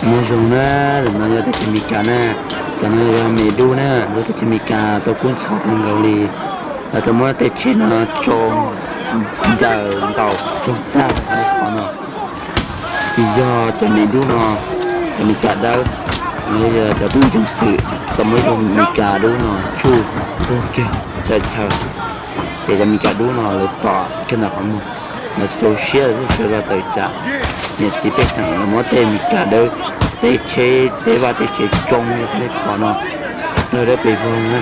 Nyob zoo na, ntawm no yog teb chaws Amelikas na, cov no yog me dub na, lub teb chaws Amelikas tau kub ntxhov kawg nkaus li. Lawv tau muab tej tsheb no tsoo ncaws nkaus tsoo tag qhov no. Tsis yog cov me dub no, cov Amelikas dawb, yog cov tub ceev xwm tau muab cov Amelikas dub no tsuj tuag kiag tawm chaw. Ces cov Amelikas dub no lawv pom kiag ntawm qhov muag, lawv tsis txaus siab lawv thiaj sawv los tawm tsam. Niam txiv pej xeem lawv muab tej Amelikas dawb, tej tsheb tej vaj tej tsev tsoo li nej pom no tawg dawb pes vog na.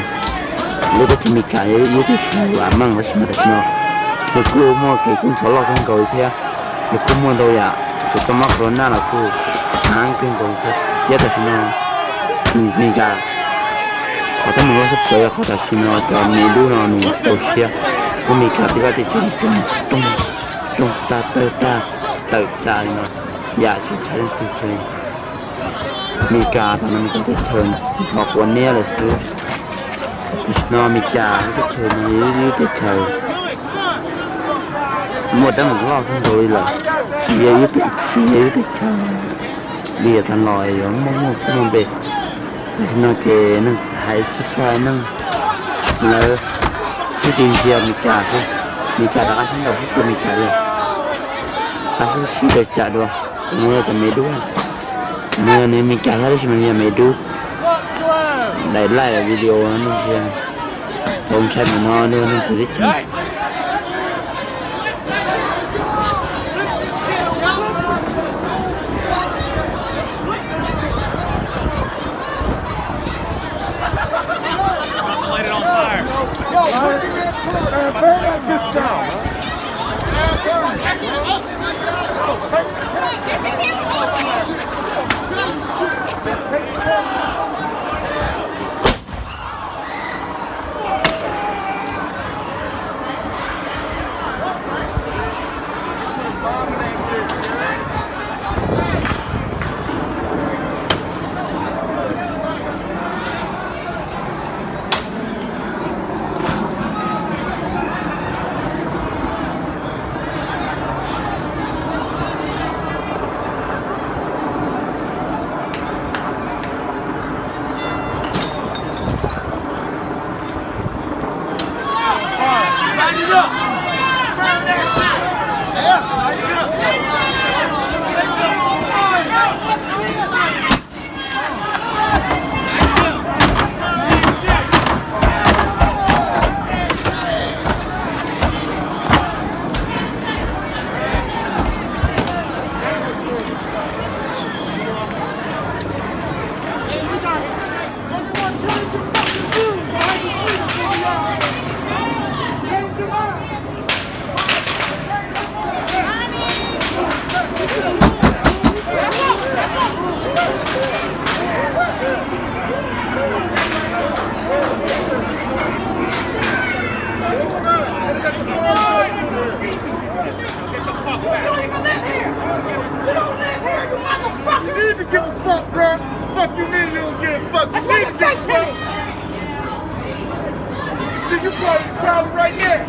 Lub teb chaws Amelikas yog ib lub teb chaws vam meej tab sis mas tam sim no nws kuj muaj kev kub ntxhov loj kawg nkaus li thiab. Nws kuj muaj ntau yam, tus kab mob corona los kuj hnyav kawg nkaus li thiab. Thiab tam sim no Amelikas qhov teeb meem loj tshaj plaws yog qhov tam sim no cov me dub no nws tsis txaus siab, muab Amelikas tej vaj tej tsev tsoo, tsoo tag tawg tag tawm tsam li no, yam tsis ntshai leej twg kiag li. Amelikas tam no Amelikas teb chaws nrov quav niab lawm xwb. Tam sim no Amelikas lub teb chaws no yog ib lub teb chaws muaj teeb meem loj kawg nkaus li lawm, tsis yog ib lub teb chaws li yav tag los yuav muaj muaj txoj muaj npe. Tam sim no ces neeg hais txhua txhua neeg lawv sib tw ntsia Amelikas, Amelikas rov qab sib ntaus sib tua Amelikas li, rov qab sib tawm tsam dua. Cov no yog cov me dub, cov no yog Amelikas thiab tab sis mas nws yog me dub. Daim laij video no nej ntsia, txaus ntshai ntawm no yog neeg tus teb chaws. You need to give a fuck, bro. Fuck you mean you don't give a fuck? You need to give a fuck. You see, you part of the problem right there.